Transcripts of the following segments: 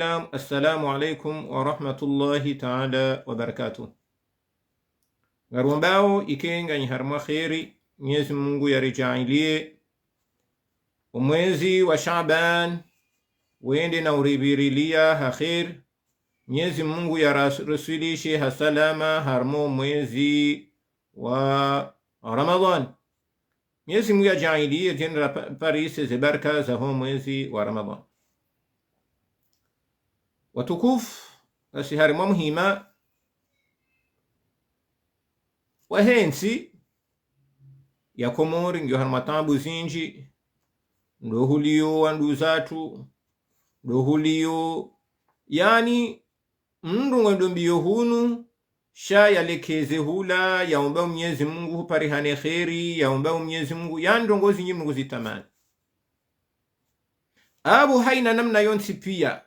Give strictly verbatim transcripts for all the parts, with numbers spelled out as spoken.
Islam, assalamu alaikum wa rahmatullahi ta'ala wa barakatuh. Ngarombao ike nganyi harumwa kheri, Mnyezi Mungu yaridjaanliye omwezi wa Shaaban wende na uripvirilia ha kheri, Mnyezi Mungu yaras-, yaruswilishe ha salama harumwa omwezi wa Ramadhan. Mnyezi Mungu yadjaanliye djeni ra pa-, parise ze baraka zaho mwezi wa Ramadhan. Watukufu, ngasi harumwa muhima wahe ntsi ya Komori, ngiyo harumwa taabu zindji, ndo huliyo wanduzatru, ndo huliyo, yaani, mndru ngwendo mbiyo hunu, sha yalekeze hula, yaomba Mnyezi Mungu huparihane kheri, yaomba Mnyezi Mungu, yaani ndrongoo zindji Mungu zitamani. Apvo haina namna yontsi pia,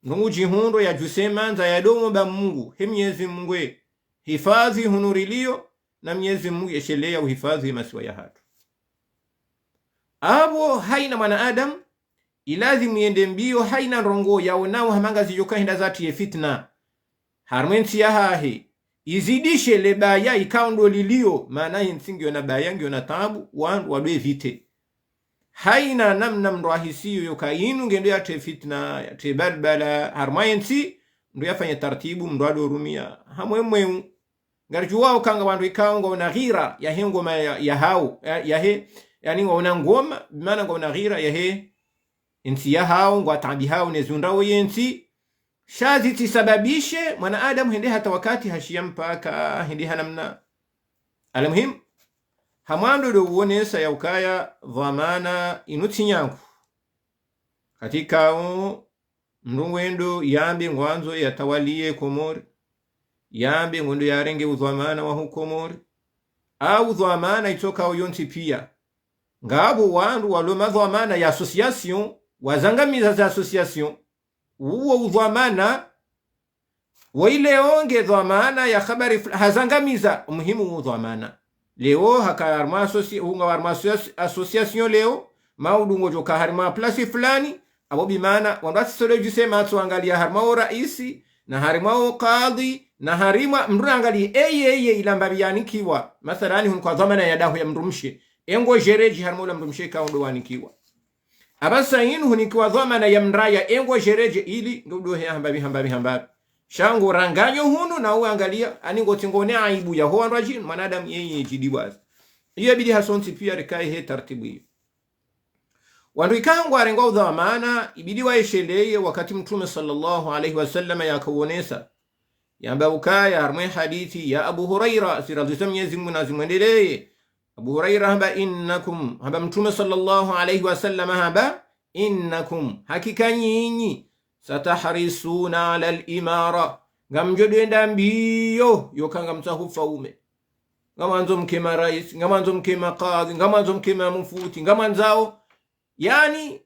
mndru ngudjihundro yadjuse mandza yadoomba Mungu, he Mnyezi Mungu we, hifadhwi hunu riliyo, na Mnyezi Mungu yeshelea uhifadhwi masiwa yahatru. Apvo haina mwana Adamu, ilazimu yende mbiyo haina ndrongoo yaonao hama ngazidjoka henda zatriye fitna harumwa entsi yahahe, izidishe le baya ikao ndo liliyo, maana yentsi ngiyo na baya, ngiyo na taabu, wandru wado éviter. Haina namna mndru ahisiyo yoka inu ngendo yatriye fitna, yatriye balbala harumwa yentsi, mndru yafanye taratibu, mndru ado rumia hamwemweu. Ngaridjuwao uka nga wandru ikao ngwaona ghira yahe ngoma ya, yahawo, ya, yahe, yaani ngwaona ngoma, bimaana ngwaona ghira yahe entsi yahawo, ngwataabihao ne zundrawo yentsi. Sha zitsisababishe mwana Adamu hende hata wakati hashiya mpaka, hende ha namna. Almuhimu, ha mwando ndo uonesa ya ukaya dhwamana inu tsi nyangu. Katika u mndru ngwendo yambe ngwandzo yatawaliye Komori, yambe ngwendo yarenge udhwamana wa hu Komori, au dhwamana itsokao yontsi pia. Ngapvo wandru walo madhwamana ya association, wazangamiza za association, uwo udhwamana, wo ileo nge dhwamana ya habari fula-, hazangamiza, umuhimu udhwamana. Leo haka harumwa associ-, hunga harumwa associ-, association leo, maudu ngodjoka harumwa place fulani, apvo bimaana, wandru watsisole djuse matso angalia harumwa o raisi, na harumwa o kadhi, na harumwa mndru angalie, eye, eye, ila mbapvi yanikiwa. Mathalani, hunikwa dhwamana ya daho ya mndru mshe. Engo gérer dje harumwa ula mndru mshe ikao ndo wanikiwa. Apvasa inu hunikiwa dhwamana ya mndraya engo gérer dje ili, ndo udohe hambapvi, hambapvi, hambapvi. Sha ngo ranganyo hunu na uangalia, ani ngotsi ngone aibu yaho wandru wadjinu, mwana Adamu yeye djidiwaza. Iyo ibidi hasontsi pia rikaye he taratibu iyo. Wandru ikao ngwarengwa udhwamana, ibidi waesheleye wakati Mtrume swallallahu alayhi wa sallam yakawonesa. Yamba ukaya harumwa e hadithi ya Abu Huraira, ziradhi za Mnyezi Mungu nazimwendeleye. Abu Huraira hamba, "Innakum," hamba Mtrume swallallahu alayhi wa sallam hamba, "Innakum," hakika nyinyi, "satahrisuna ala al-imara," ngamdjo dwenda mbiyo, yoka ngamtsaho ufaume. Ngamwandzo mke marais, ngamwandzo mke makadhi, ngamwandzo mke mamufti, ngamwandzao. Yaani,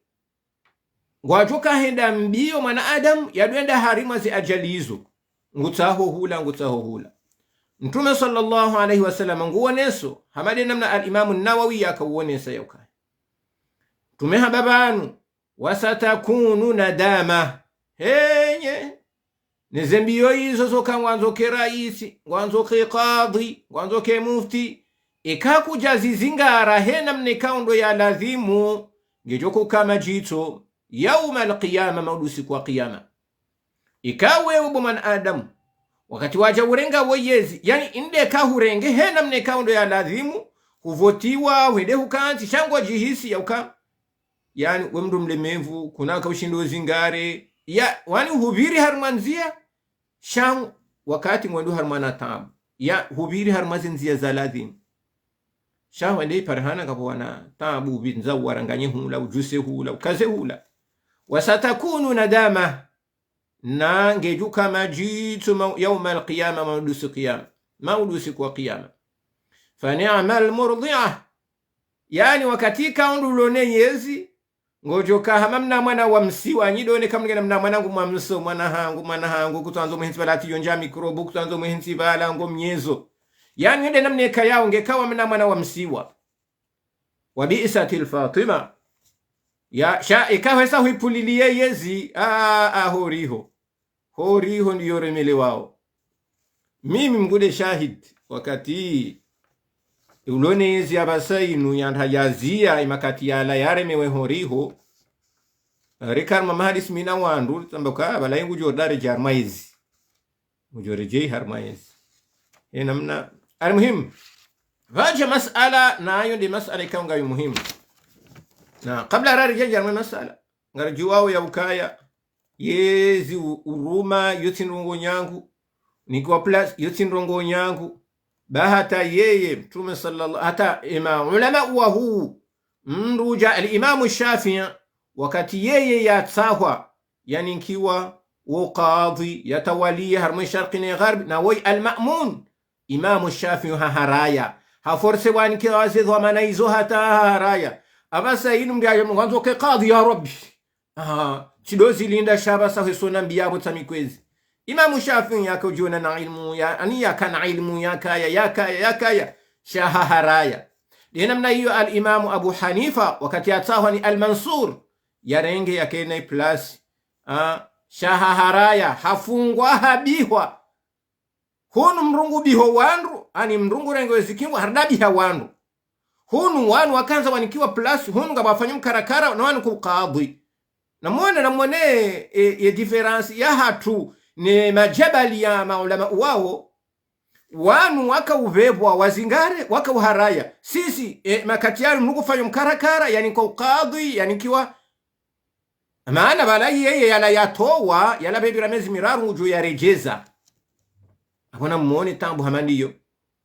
ngwadjoka henda mbiyo mwana Adamu, yadwenda harumwa ze ajali izo. Ngutsaho hula, ngutsaho hula. Mtrume swallallahu alayhi wa sallam nguoneso, hama de namna al-Imamu Nawawi yakawonesa yaukaya. Mtrume hamba pvanu, "Wasatakunu nadama." Henye, ne ze mbiyo izo zoka ngwandzo ke raisi, ngwandzo ke kadhi, ngwandzo ke mufti. Eka kudja zizingara he namna ikao ndo ya ladhimu, ngedjo kuka madjitso, yaumal qiyama, maudu siku wa qiyama. Ika wewe bo mwana Adamu, wakati wadja urenga wo yezi, yaani inde ka hurenge he namna ikao ndo ya ladhimu, huvotiwa, hwende hukantsi, sha ngwadjihisi yauka. Yaani, we mndru mlemevu, kunaka ushindo uzingare. Ya, wani hupviri harumwa ndzia, sha wakati ngwendo harumwa na taabu. Ya, hupviri harumwa ze ndzia za ladhimu. Sha wende iparihana kapvo wana taabu, upvindza uwaranganye hula, udjuse hula, ukaze hula. Wasatakunu nadama. Na ngedjo ka madjitso ma-, yaumal qiyama, maudu siku qiyama. Maudu siku wa qiyama. Fa ni'mal murdi'a. Yaani wakati ikao ndo ulo ne yezi, ngodjoka hama mna mwana wa msiwa, nyi done kamnge na mna mwana ngu mwamso, mwana hangu, mwana hangu, kutsandzo muhentsi pvala ati yondja mikrobu, kutsandzo muhentsi pvala ngo mnyezo. Yaani yonde namna ikayao ngeka wa mna mwana wa msiwa. Wa bi'satil Fatima. Ya, sha, eka hwesa hwipvuliliye yezi, a, a, horiho. Horiho ndiyo remelewao. Mimi mngu nde shahidi, wakati ulone yezi ya pvasa inu yandra yaziya, imakati yala yaremewe horiho. Reka harumwa mahadisi mi na wandru, tsamba ka, pvala ingu djo dare jarma yezi. Mudjo redjeyi harumwa yezi. Ye namna. Almuhimu. Pvadja masala, nayo nde masala ikao ngayo muhimu. Na kabla raridja harumwa masala, ngaridjuwao ya ukaya, yezi u-, uruma, yo tsi ndrongo nyangu, nikiwa plus, yo tsi ndrongo nyangu, ba hata yeye, Mtrume swalla Llahu, hata ema ulama wahu, mndru dja al-Imamu Shafi'i, wakati yeye yatsahwa, yanikiwa wo kadhi, yatawaliye harumwa sharqi ne gharbi, na woyi al-Ma'mun, Imamu Shafi'i haharaya. Haforse wanikiwa ze dhwamana izo hata haharaya. Apvasa inu mndru yadja mwandzo ke kadhi ya Rabbi. Aha, tsi ndo zilinda sha pvasa hwesona mbi yapvo tsa mikwezi. Imamu Shafi'i yaka udjiona na ilmu ya, ani yaka na ilmu yakaya, yakaya, yakaya. Sha haharaya. Nde namna iyo al-Imamu Abu Hanifa, wakati yatsahwa ni al-Mansur, yarenge yakena iplasi. Ah, sha haharaya, hafungwa habihwa. Hunu mndru ngu biho wandru, ani mndru ngu renge wezi kingu, harudi habiha wandru. Hunu wanu wakandza wanikiwa plus, hunu ngapvo wafanya mkarakara, na wanu ku kadhi. Namwone, namwone, e, e différence ya hatru, ne madjabali ya maulama wawo, wanu waka upvepvwa wazingare, waka uharaya. Sisi, e, makati yanu mndru ngu fanya mkarakara, yanikiwa ukadhi, yanikiwa Maana pvala yeye yala yatowa, yala pvepvira mezi miraru ngudjo yaredjeza. Apvo namwone taabu hama ndiyo.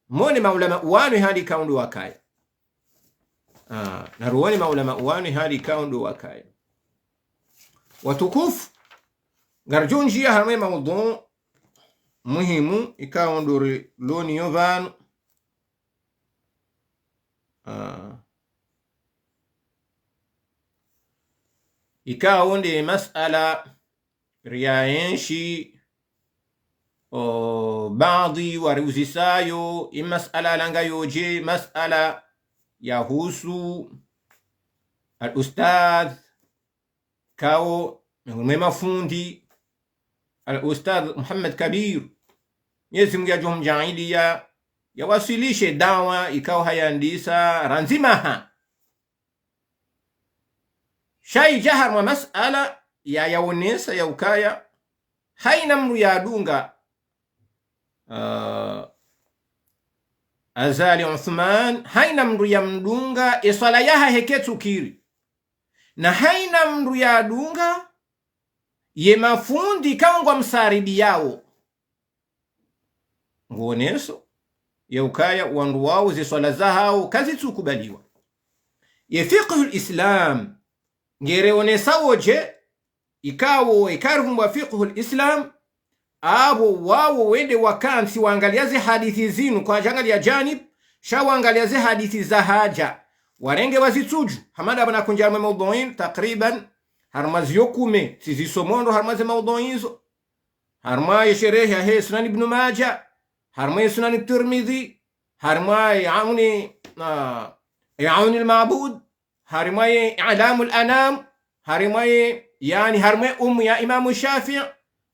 Mwone maulama wanu hali ikao ndo wakaya. Ah, naruone maulama wanu hali ikao ndo wakaya. Watukufu, ngaridjo ndjia harumwa maudhu muhimu ikao ndo ri-, loniyo pvanu. Ah. Ikao nde masala riyaenshi, o, baadhi wariuzisayo, i masala langa yodje, masala yahusu al-ustadh, kao, mwe mafundi, al-Ustadh Muhammad Kabir, Mwenyezi Mungu yadjo mjaaliya, yawaswilishe dawa ikao hayandisa randzi maha. Sha idja harumwa masala ya, yaonesa ya ukaya, haina mndru yadunga, ah, Azali Uthman, haina mndru yamdunga, e swala yahahe ketsukiri. Na haina mndru yadunga ye mafundi ikao ngwamsaribiyawo. Nguoneso ya ukaya wandru wawo ze swala zahawo kazitsukubaliwa. Ye fiqhul Islam, ngereonesawo dje, ikao, ikarivumbwa fiqhul Islam, apvo wawo wende wakantsi wangaliya ze hadisi zinu kwadjangaliya janib, sha wangaliya ze hadisi zahadja. Warenge wazitsudju, hama nda pvanu nakundja harumwa maudhuin, takriban, harumwa ziyo kume, tsizisomo ndo harumwa ze maudhuin zo. Harumwa ye sherehi yahe Sunan Ibn Majah, harumwa ye Sunan Tirmidhi, harumwa ye Auni, ah, ye Auni al-Ma'bud, harumwa ye I'lamu al-Anam, harumwa ye, yaani harumwa ye Umm ya Imamu Shafi'i.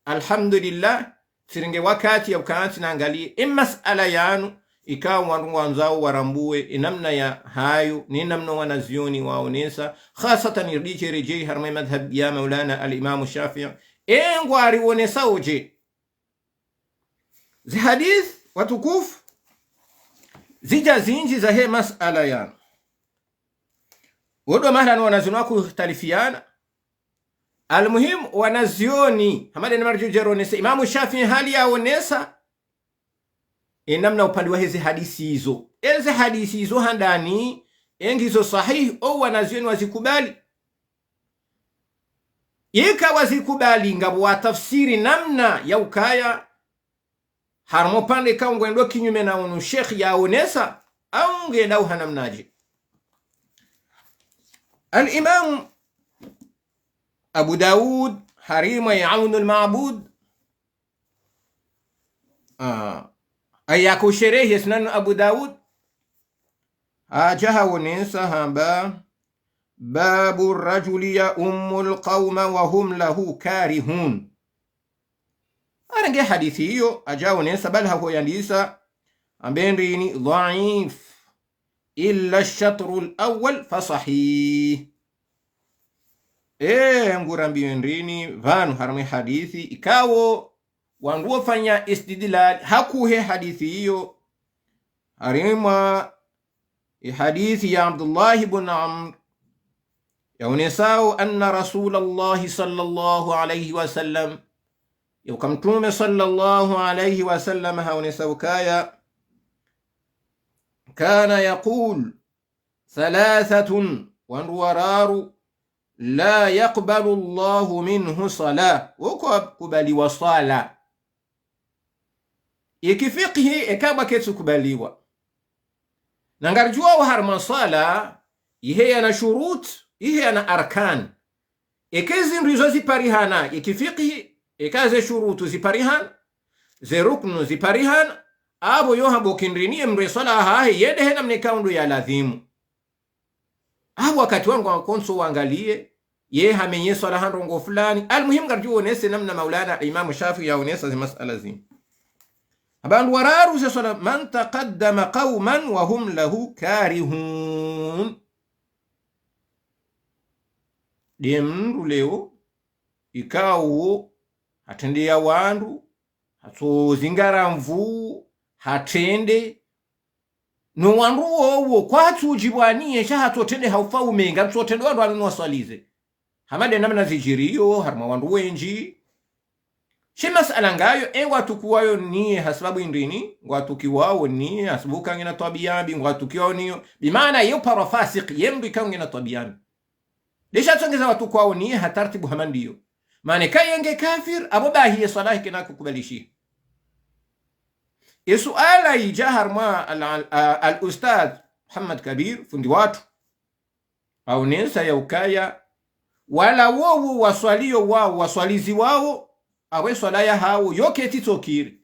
Alhamdulillah, tsirenge wakati ya ukantsi nangaliye e masala yanu, ikao wandru ngwandzao warambuwe e namna yahayo, ne namna wanazioni waonesa, khasatan iridje redjeyi harumwa ye madhhab ya Maulana al-Imamu Shafi'i, e ngwarionesao dje. Ze hadisi, watukufu, zidja zindji zahe masala yanu. Wo ndo mahala no wanazioni wakhtalifiana. Almuhimu, wanazioni, hama nde namna ridjo djeronese, Imamu Shafi'i hali yaonesa, e namna upande wahe ze hadisi izo. E ze hadisi izo handani, e ngizo sahihi, o wanazioni wazikubali. Ika wazikubali ngapvo watafsiri namna ya ukaya, harumwa upande ikao ngwendo kinyume na unu sheikh yaonesa, au ngenda uha namnadje. Al-Imam Abu Dawud, harumwa ye Aunul Ma'bud, ah, ayako sherehi ye Sunan Abu Dawud, hadja haonesa hamba, باب الرجل يؤم القوم وهم له كارهون. Harenge hadisi iyo, hadja haonesa bali haho yandisa, hambe ndrini, ضعيف، إلا الشطر الأول فصحيح. E, ngurambiyo ndrini pvanu harumwa ye hadisi, ikao wandru wafanya istidlal ha uka ye hadisi iyo, harumwa ye hadisi ya Abdullah ibn Amr, yaonesao أن رسول الله صلى الله عليه وسلم, ya uka Mtrume صلى الله عليه وسلم haonesa ukaya, كان يقول ثلاثة, wandru wararu, لا يقبل الله منهم صلاة, wo kwakubaliwa swala. Ye kifikihi, eka pvwa ketsu kubaliwa. Na ngaridjuwao harumwa swala, yihe yana shurut, yihe yana arkan. Eka zindru izo ziparihana, ye kifikihi, eka ze shurutu ziparihana, ze ruknu ziparihana, apvo yo hambwa ndrini ye mdru ye swala yahahe, yende he namna ikao ndo ya lazimu. Apvo wakati wanu ngwa kontsi wangaliye, ye hamenye swala ha ndrongoo fulani. Almuhimu ngaridjo wonese namna Maulana Imamu Shafi'i yaonesa ze masala zinu. Hamba wandru wararu ze swala, من تقدم قوما وهم له كارهون. Nde mndru leo, ikao, hatrendeya wandru, hatso zingara nvuu, hatrende, no wandru wowo kwatsu udjibwa niye, sha hatso trende ha ufaume, ngatso trende wandru wanu waswalize. Hama nde namna zidjiriyo harumwa wandru wendji. She masala ngayo, e ngwatukiwayo niye ha sababu ndrini, ngwatukiwawo niye ha sababu uka ngena twabiya mbi, ngwatukiwawo niye, bimaana ye uparwa fasik, ye mndru ikao ngena twabiya mbi. Nde sha tsongeza watukiwawo niye ha tartibu hama ndiyo. Mana eka yenge kafir, apvo bahi ye swala yahe kayina kukubalishiha. Ye suala yidja harumwa al, al, al, al ustadh Muhammad Kabir, fundi watru. Haonesa ya ukaya, wala wowo waswaliyo wawo, waswalizi wawo, apvo ye swala yahawo, yo ketsi tsokiri.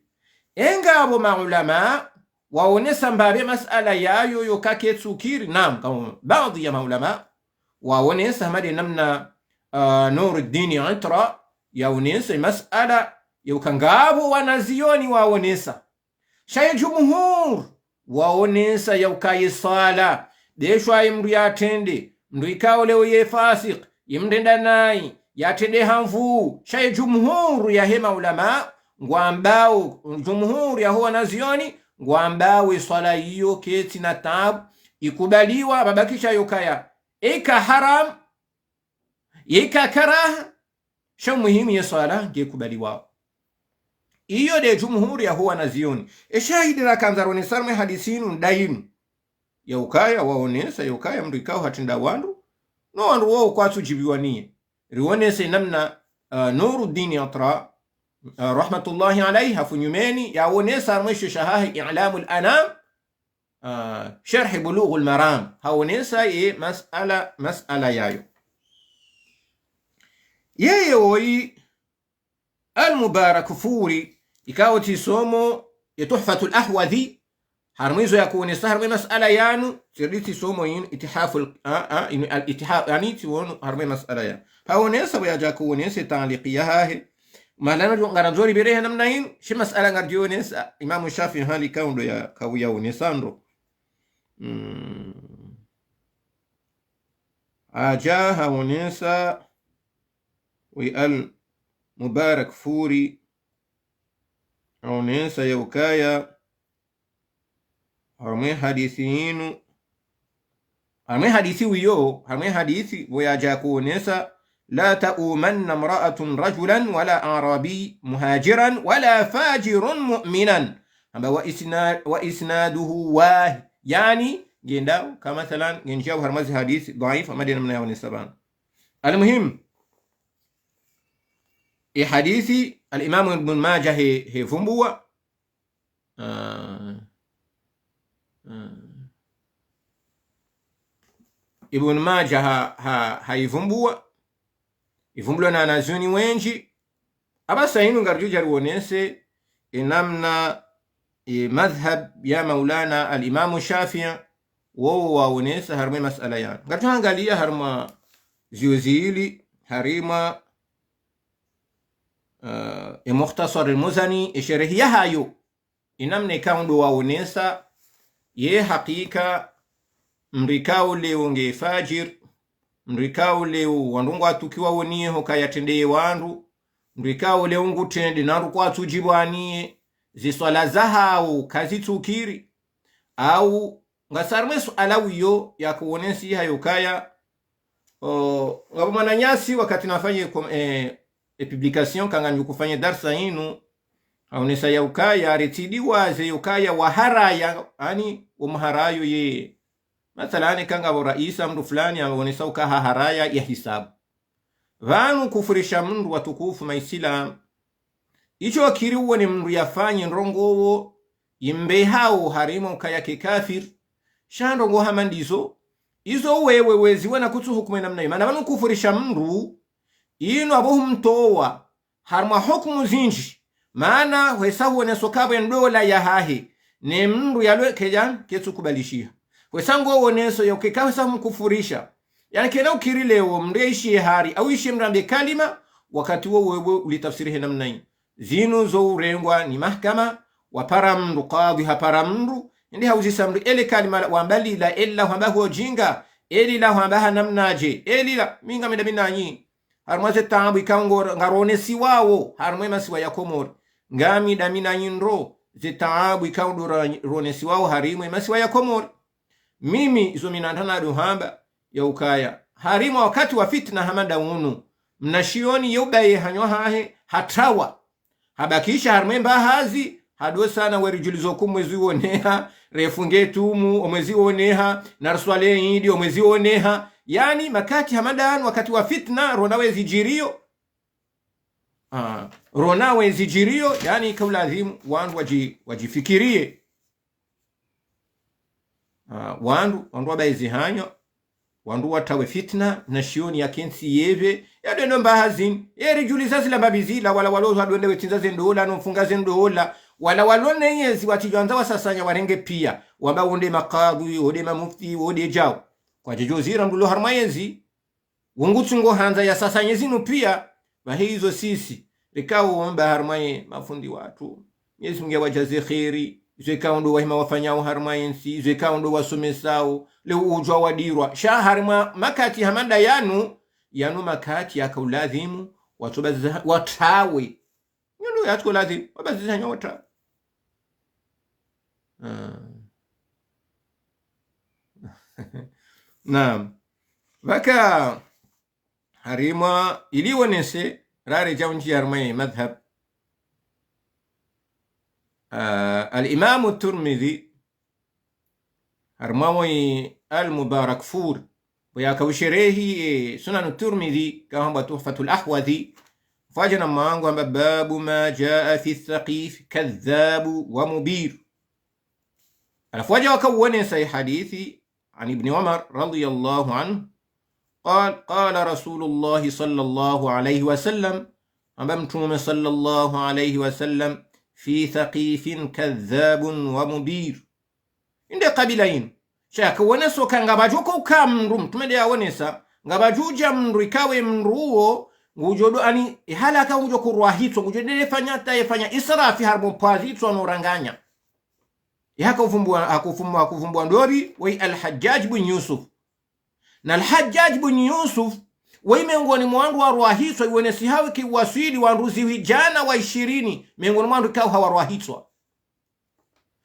Enga apvo maulama, waonesa mbapvi ye masala yayo yo ka ketsu kiri, naam, kama baadhi ya maulama, waonesa hama nde namna, ah, Nuruddin Itra, yaonesa ye masala, ya uka ngapvo wanazioni waonesa. Sha ye jumhur, waonesa ya ukaya ye swala, nde shwayi mndru yatrende, mndru ikao leo ye fasik, ye mndru enda nayi, yatrende ha nvuu, sha ye jumhur yahe maulama, ngwambao, jumhur yaho wanazioni, ngwambao ye swala iyo ketsi na tabu, ikubaliwa, babakisha yo kaya, ika haram, ika karaha, sha muhimu ye swala ngekubaliwao. Iyo nde jumhur yaho wanazioni. Ye shahidi rakandza ronesa harumwa ye hadisi inu nda inu. Ya ukaya waonesa, ya ukaya mndru ikao hatrenda wandru, no wandru wowo kwatsu djibiwa niye. Rionese namna, ah, Nuruddin Itra, ah, rahmatullahi alayhi, hafu nyumeni, yaonesa harumwa ye sharh yahahe I'lamul Anam, ah, Sharh Bulughul Maram, haonesa ye masala, masala yayo. Yeye woyi Al-Mubarakfuri, ikao tsisomo ye Tuhfatul Ahwadhi, harumwa izo yakoonesa harumwa ye masala yanu, tsiridi tsisomo inu, itihaful, ah, ah, inu al-itiha-, yaani tsiwono harumwa ye masala yanu. Haonesa pvo yadja koonesa ye taaliki yahahe, maulana djo ngarandzo ripvire he namna inu, she masala ngaridjo onesa, Imamu Shafi'i hali ikao ndo yakao yaonesa ndro. Mm. Hadja haonesa, woyi Al-Mubarakfuri, haonesa ya ukaya, harumwa ye hadisi inu, harumwa ye hadisi wiyo, harumwa ye hadisi pvo yadja koonesa, لا تؤمن امرأة رجلا ولا أعرابي مهاجرا ولا فاجرا مؤمنا. Hamba wa isna-, وإسناده واهٍ. Yaani, ngendao, ka mathalan, ngendjiyao harumwa ze hadisi dhaif, hama nde namna yaonesa pvanu. Almuhim, ye hadisi, Al-Imamu Ibn Majah he, hevumbuwa, Ah, ah. Ibn Majah ha, ha, haivumbuwa, ivumbuliwa na wanazioni wendji. Apvasa inu ngaridjo dja rionese, ye namna, ye madhhab ya Maulana Al-Imamu Shafi'i, wowo waonesa harimwa ye masala yanu. Ngatsuhangaliya harimwa ziyo zili, harimwa, eh, ye Mukhtasar al-Muzani, ye sherehi yahayo. Ye namna ikao ndo waonesa, ye hakika, mndru ikao leo nge fajir, mndru ikao leo wandru ngwatukiwa woniye hukaya yatrendeye wandru, mndru ikao leo ngutrende na wandru kwatsudjibwaniye, ziswala zahawo kazitsukiri, au ngasi harimwa ye suala wiyo yakuonesa hayo ukaya, o, ngapvo mwananyasi wakati nafanye kom-, eh, e publication kangandjo kufanye darsa yinu, haonesa ya ukaya, retsidiwaze ya ukaya waharaya, ani, wo mharayo ye. Mathalani kangapvo raisa mndru fulani, haonesa uka haharaya ya hisabu. Pvanu kufurisha mndru watukufu maisilamu. Isho kiri uwone mndru yafanye ndrongoo, yimbehao harimwa ukaya ke kafir. Sha ndrongoo hama ndizo, izo wewe weziwona kutsu hukumu ye namna yi. Mana pvanu kufurisha mndru, inu apvo humtowa harimwa hukumu zinji. Mana hwesa huonesa ukaya ye ndola yahahe, ne mndru yalwe keja ketsukubalishiha. Hwesa nguoneso ya ukaya hwesa humkufurisha. Yaani kena ukiri leo mndru yaishiye hari, au yishiye mndru yambe kalima, wakati wo wewe ulitafsiri he namna yi. Zinu zo urengwa ni mahakama, wapara mndru, kadhi hapara mndru, ende hauzisa mndru ele kalima la, wamba lila, eli la hwamba hujinga, eli la hwamba ha namnaje, eli la, mi ngami ndami nanyi. Harimwa ze taabu ikao ngo-, ngaronesiwawo harimwa ye masiwa ya Komori. Ngami ndami nanyi ndro, ze taabu ikao ndo ra-, ronesiwawo harimwa ye masiwa ya Komori. Mimi izo mi nantana ndo hamba ya ukaya, harimwa wakati wa fitna hama nda unu, mnashioni ye ubaye hanywa hahe, hatrawa. Habakisha harimwa ye mbahazi, hado sana weridjulizo uka mwezi woneha, refunge tumu, o mwezi woneha, nariswali idi, o mwezi woneha. Yaani, makati hama nda yanu, wakati wa fitna, rona wezi djiriyo. Ah, rona wezi djiriyo, yaani, ikaulazimu, wandru wadji-, wadjifikiriye. Ah, wandru, wandru wabaye zihanywa, wandru watrawe fitna, mnashioni yakentsi yepve, yadwendo mbahazini, yeridjuliza zila mbapvi zila, wala walo zadwende wetsindza ze ndola, no mfunga ze ndola, wala walo ne yezi watsidjwandza wasasanya warenge piya, wamba wo nde makadhi, wo nde mamufti, wo nde djau. Kwadjadjo zira mndru lo harimwa yezi, wo ngutsungo handza yasasanye zinu piya, pvahe izo sisi, rikao womba harimwa ye mafundi watru. Mwenyezi Mungu yawadjaze kheri, izo ikao ndo wahima wafanyao harimwa yentsi, izo ikao ndo wasomesao, leo udjwa wadirwa. Sha harimwa makati hama nda yanu, yanu makati yakaulazimu, watsobaziza, watrawe. Nyondo yatsuko lazimu, wabaziza nyo watrawe. Ah. Naam. Pvaka harimwa ili wonese, raredja undji harimwa ye madhhab. Ah, al-Imamu Tirmidhi, harimwa wo Al-Mubarakfur, pvo yakausherehi, eh, Sunanu Tirmidhi, kahamba Tuhfatul Ahwadhi, fwadja na mwango hamba: باب ما جاء في الثقيف كذاب ومبير. Halafu wadja wakauonesa ye hadithi, عن ابن عمر رضي الله عنه قال: قال رسول الله صلى الله عليه وسلم, hamba Mtrume صلى الله عليه وسلم: في ثقيف كذاب ومبير. Inde kabila inu. Sha yakauonesa uka ngapvadjo uka mndru, Mtrume nde yaonesa, ngapvadjo udja mndru ikawe mndru uwo, ngudjo ndo ani, ihala aka ngudjo kurwa hitswa, ngudjo ndele fanya ta yefanya israfi harimwa pvwa zitswa no uranganya. Yahaka uvumbua, hakuvumbua, hakuvumbua ndori, wayi Al-Hajjaj bin Yusuf. Na Al-Hajjaj bin Yusuf, wayi mengoni mwa wandru warwa hitswa, iwonesi hawe ki waswili wandru zihwi djana wa ishirini, mengoni mwa wandru ikao hawarwa hitswa.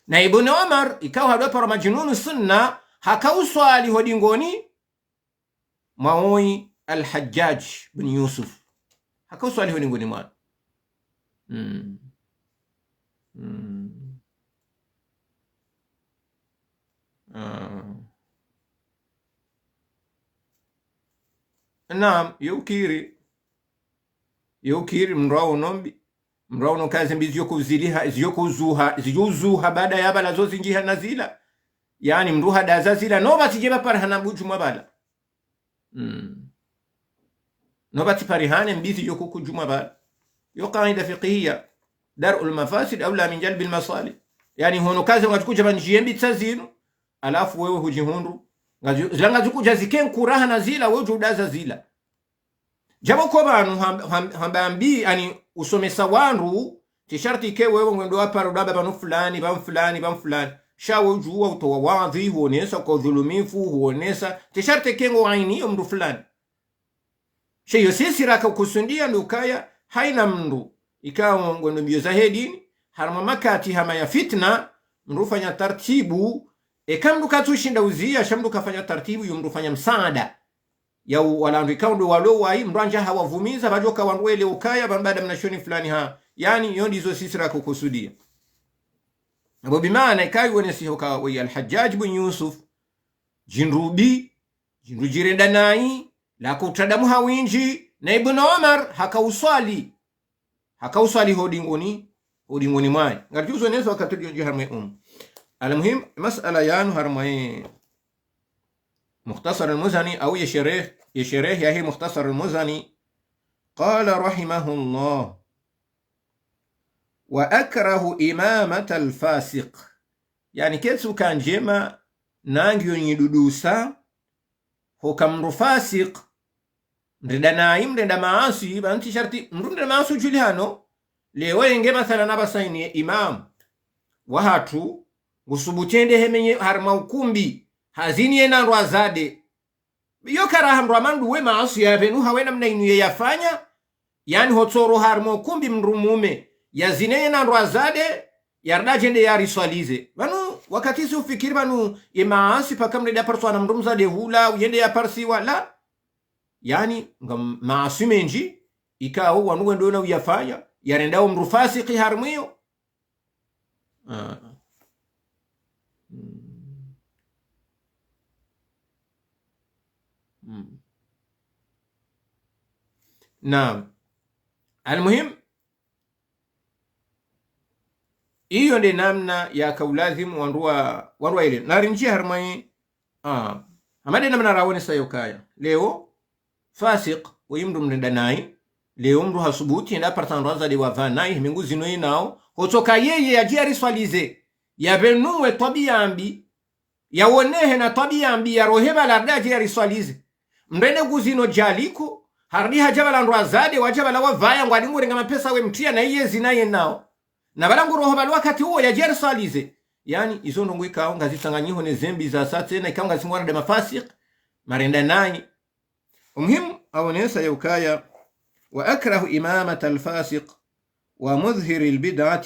Na Ibn Umar, ikao hadwa para majnunu sunna, hakauswali ho dingoni mwa woyi Al-Hajjaj bin Yusuf. Hakauswali ho dingoni mwa. Mm. Mm. Ah. Naam, yo ukiri. Yo ukiri mndru waono mbi. Mndru waono uka ze mbi zidjo kuziliha, zidjo kuzuha, zidjo uzuha baada ya pvala zo zindji hana zila. Yaani mndru hadaza zila, no pvatsi dje pvapara hana budju mwa pvala. Mm. No pvatsi pari hane mbi zidjo kukudju mwa pvala. Yo kaida fiqhiya, درء المفاسد أولى من جلب المصالح. Yaani hono uka ze ngatsu kudja pvandjiye mbi tsa zinu, halafu wewe hudjihundru. Ngazi-, zila ngazikudja zike nkuraha na zila, wewe udjo udaza zila. Djapvo ko pvanu hamba, hamba, hamba mbi, yaani usomesa wandru, tsi sharti ke wewe ngwendo wapara udaba pvanu fulani, pvanu fulani, pvanu fulani. Sha wewe udjuwa utowa wadhi, huonesa kwa udhulumifu, huonesa. Tsi sharti ke ngo aini yo mndru fulani. Sha iyo sisi raka ukusudia ndo ukaya, haina mndru ikao ngwendo mbio zahe dini, harumwa makati hama ya fitna, mndru ufanya tartibu, eka mndru katsushinda uziya, sha mndru kafanya tartibu, yo mndru ufanya msaada. Ya u-, wala wandru ikao ndo walo wayi, mndru andja hawavumiza, pvadjoka wandru wele ukaya, pvanu baada mna shioni fulani ha. Yaani, yo ndizo sisi raka ukusudia. Apvo bimaana, ikayi wonesi hoka weye Al-Hajjaj bin Yusuf, djindru bi, djindru djirenda nayi, la kutadamu ha windji, na Ibn Omar haka uswali. Haka uswali ho dingoni, ho dingoni mwayi. Ngaridjo uzonesa wakati udjo ndji harumwa umu. Almuhim, masala yanu harumwa ye Mukhtasar al-Muzani, au ye shereh, ye shereh yahe Mukhtasar al-Muzani. قال رحمه الله: وأكره إمامة الفاسق. Yaani, ketsuka ndjema nangiyo nyidudusa, hoka mndru fasik, mrenda nayi, mrenda maaswi, pvanu tsi sharti, mndru mrenda maaswi udjulihano, leo yenge mathalan apvasa ini ye imam wahatru, ngusubutu yende hemenye harumwa ukumbi, hazini yena ndrwazade. Yo karaha mndru amandu we maaswi ya pvenu hawe namna inu ye yafanya, yaani hotsoro harumwa ukumbi mndru mume, yazine yena ndrwazade, yarida djende yariswalize. Pvanu, wakati si ufikiri pvanu, ye maaswi paka mrenda yapariswa na mndru mzade hula, uyende yaparisiwa, la. Yaani, nga maaswi mendji, ikao wanu wendo na uyafanya, yarenda wo mndru fasiki harumwa iyo. Ah. Mm. Mm. Naam. Almuhim, iyo nde namna yaka ulazimu wandru wa, wandru wa ile. Narindji harumwa yi, ah, hama nde namna rawonesa yo kaya. Leo, fasik, oyi mndru mrenda nayi, leo mndru hasubutu, yenda aparisa ndrwazade wapvanayi, hemengu zino yenao, hotsoka yeye yadje yariswalize, yapvenuwe twabiya mbi, yawonehe na twabiya mbi, yarohe pvala yarida yadje yariswalize. Mrende nguzino djaliko, haridi hadja pvala ndrwazade, wadja pvala wapvaya, ngwadi ngurenga mapesa we mtriya na iye zina yenao. Na pvala nguroho pvala wakati uwo yadje yariswalize. Yaani, izo ndrongoo ikao ngazitsanganyiho ne zembi za sa tsena, ikao ngazingwana nde mafasik, marenda nayi. Umuhimu, awonesa ya ukaya, وأكره إمامة الفاسق ومظهر البدعة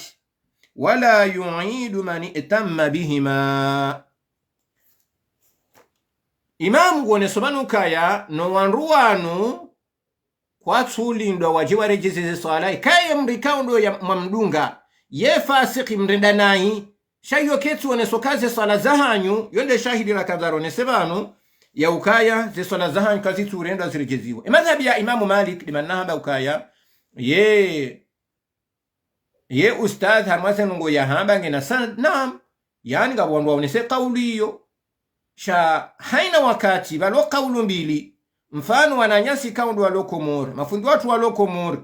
ولا يعيد من ائتم بهما. Imamu nguoneso pvanu ukaya, no wandru wanu kwatsulindwa wadje waredjeze ze swala, ikaye mndru ikao ndo ya mwamdunga, ye fasiki mrenda nayi, sha iyo ketsuoneso ka ze swala zahanyu, yo nde shahidi raka ndzaronese pvanu, ya ukaya ze swala zahanyu kazitsurendwa ziredjeziwa. Ye madhhabi ya Imamu Malik, nde mana hamba ukaya, ye, ye ustadh harumwa ze ndrongoo yahamba ngena sanad, naam, yaani ngapvo wandru waonese kauli iyo. Sha haina wakati, pvalo kauli mbili, mfano wananyasi ikao ndo walo Komori, mafundi watru walo Komori,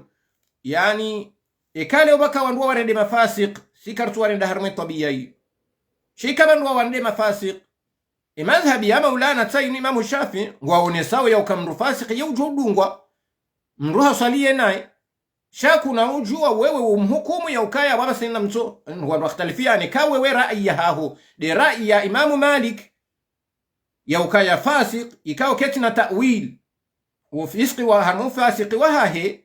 yaani, eka leo pvaka wandru wawarende mafasik, si karitsu warenda harumwa ye twabiya iyo. Sha ika pvandru wawarende mafasik, ye madhhabi ya Maulana tsi inu Imamu Shafi, ngwaonesao ya uka mndru fasik, ye udjo udungwa, mndru haswali ye nayi. Sha kuna udjuwa wewe umhukumu ya ukaya wapvasa ina mtso, wandru wakhtalifiane, ka wewe rayi yahaho nde rayi ya Imamu Malik, ya ukaya fasik, ikao ketsina ta'wil, ufisiki wa hanu ufasiki wahahe,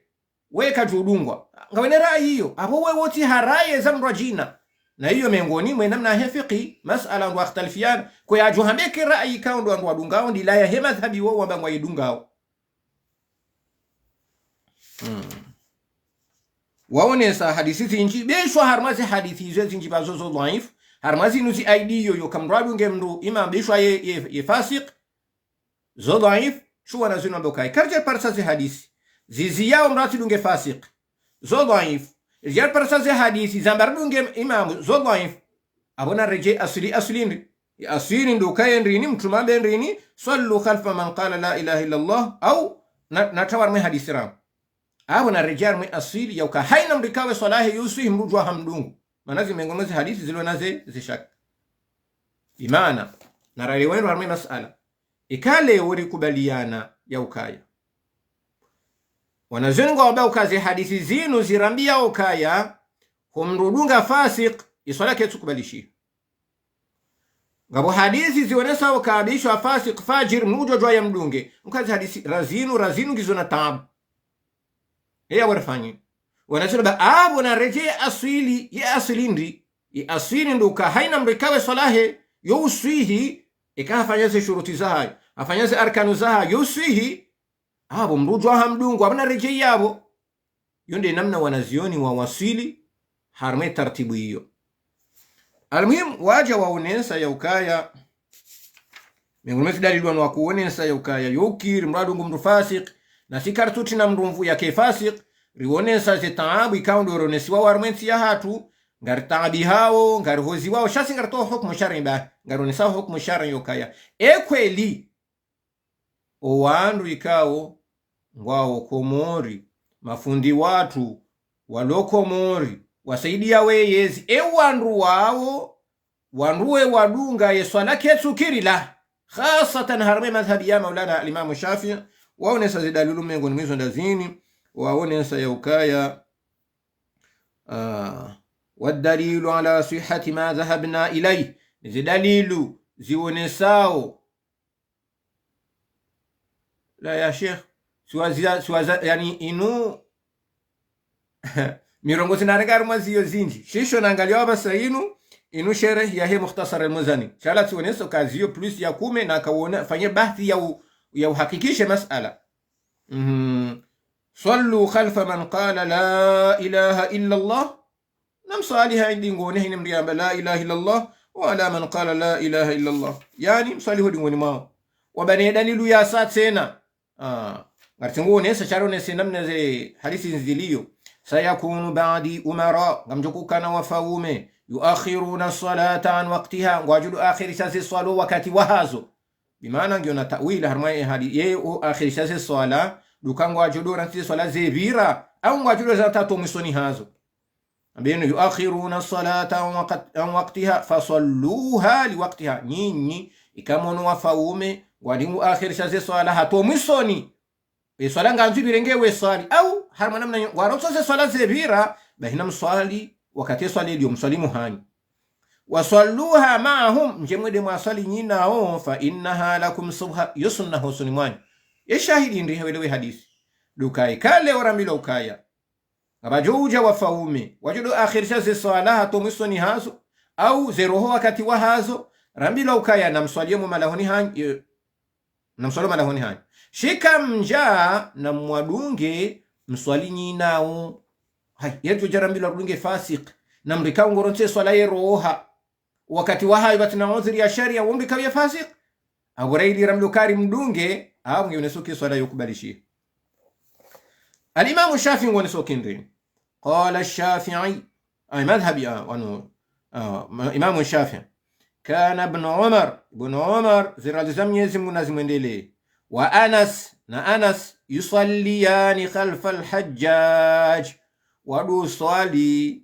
we kadjudungwa. Ngawene rayi iyo, apvo wewe wotsi haraye za mndru wa djina. Na iyo mengoni mwe namna he fikihi, masala wandru wakhtalifiana, ko yadjo hamba eka rayi ikao ndo wandru wadungao, ndila yahe madhhabi wo wamba ngwayidungao. Mm. Waonesa hadisi zindji, beshwa harumwa ze hadisi izo zindji pvazo zo dhaifu, harumwa zinu zi aidi iyo, yo ka mndru adunge mndru, ima beshwa ye, ye, ye fasik, zo dhaifu, shuwa na zinu ambokayi. Karidja parisa ze hadisi ziziyao mndru atsidunge fasik, zo dhaifu. Ridja parisa ze hadisi zamba ridunge imamu, zo dhaifu. Apvo naredjei asili, asili ndri? Ye asili ndo ukaya ndrini, mtrume ambe ndrini, صلوا خلف من قال لا إله إلا الله, au na, na tawar mwe hadisi ramu. Apvo naredjei harumwa ye asili ya uka haina mndru ikao ye swala yahe yuswihi mndru udjo hamdungu. Mana zi mengoni mwa ze hadisi zilo na ze, ze shaka. Bimaana, Na rarewendro harumwa masala. Ika leo rikubaliana ya ukaya, wanazioni ngwawambao uka ze hadisi zinu zirambia ukaya, ho mdru udunga fasik, ye swala ketsukubalishiha. Ngapvo hadisi zionesao uka bisho wa fasik, fajir, mdru udjodjuwa ya mdunge. Uka ze hadisi razinu, razinu ngizo na taabu. Eya warifanye. Wanazioni ba apvo naredjeye aswili, ye aswili ndri. Ye aswili ndo uka haina mdru ikao ye swala yahe yo uswihi, eka hafanya ze shuruti zahayo, hafanya ze arkanu zahayo, yo uswihi, apvo mdru udjuwa ha mdungu, apvo naredjeye apvo. Yo nde namna wanazioni wawaswili harumwa ye tartibu iyo. Almuhimu, wadja waonesa ya ukaya, miongoni mwa ze dalili wanu wakuonesa ya ukaya, yo ukiri mdru adungu mdru fasik, na si karitsutsi na mdru mvu yake fasik, rionesa ze taabu ikao ndo ronesiwa harumwa ye ntsi yahatru, ngaritaabihao, ngarihoziwao, sha si ngaritoa hukumu shari ba, ngaronesao hukumu shari yo ukaya. E kweli, o wandru ikao ngwao Komori, mafundi watru walo Komori, wasaidia weyezi, e wandru wao, wandru we wadunga ye swala ketsukiri la, khasatan harumwa ye madhhabi ya Maulana Alimamu Shafi'i, waonesa ze dalili miongoni mwa izo ndazini, waonesa ya ukaya, ah, والدليل على صحة ما ذهبنا إليه. Ze dalili zionesao. La ya Sheikh, siwaza, siwaza, yani inu, mirongo zinarenga harumwa ziyo zinji. Shisho naangalia wapvasa inu, inu shereh yahe Mukhtasar al-Muzani. Shala tsioneso ka ziyo plus ya kume na kaona, fanye bahthi ya u-, ya uhakikishe masala. Mhm. صلوا خلف من قال لا إله إلا الله. Namswali ha ndingoni haina mdru yamba لا إله إلا الله، وعلى من قال لا إله إلا الله. Yani, mswali ho ndingoni mwao. Wapvane dalili ya sa tsena. Ah, ngaritsingo onesa, sharonese namna ze hadisi nzilio. سيكون بعدي أمراء, ngamdjo ukana wafaume, يؤخرون الصلاة عن وقتها, ngwadjo akhirisha ze swala wakati wahazo. Bimaana ngiyo na ta'wil harumwa ye hali, ye uakhirisha ze swala, ndo uka ngwadjo rantsi ze swala zepvira, au ngwadjo zirantsi hata mwisoni hazo. Ambeno, يؤخرون الصلاة عن وقت-، عن وقتها فصلوها لوقتها. Nyinyi, ika mwono wafaume, ngwadungu akhirisha ze swala hata mwisoni, ye swala ngandzo ipvire nge we swali. Au, harumwa namna nyo, warontso ze swala zepvira, bahi namswali, wakati ye swala iliyo mswali muhanyu. وصلوها معهم, ndje mwende mwaswali nyi nao, فإنها لكم صبحا, yo sunna hosoni mwanyu. Ye shahidi ndri hawelewe hadisi. Ndo uka ika leo rambilwa ukaya, ngapvadjo udja wafaume, wadjo akhirisha ze swala hata mwisoni hazo, au ze roho wakati wahazo, rambilwa ukaya namswali ye mu malahoni hanyu, ye, namswali malahoni hanyu. Sha ika mdja namwadunge, mswali nyi nao. Hayi, yedjo dja rambilwa rudunge fasik, na mdru ikao ngoronse swala ye roha wakati wahayo, pvatsina udhuri ya sharia, wo mdru ikao ye fasik. Apvo raili rambilwa uka rimdunge, apvo ngiyo oneso uka ye swala yo kubalishiha. Alimamu Shafi'i ngoneso uka ndri. قال الشافعي. Ay, madhhabi, ah, wanu, ah, ma-, Imamu Shafi'i. كان ابن عمر, Ibn Umar, ze radhi za Mwenyezi Mungu nazimwendelee. وأنس, na Anas, يصليان خلف الحجاج. Wandru uswali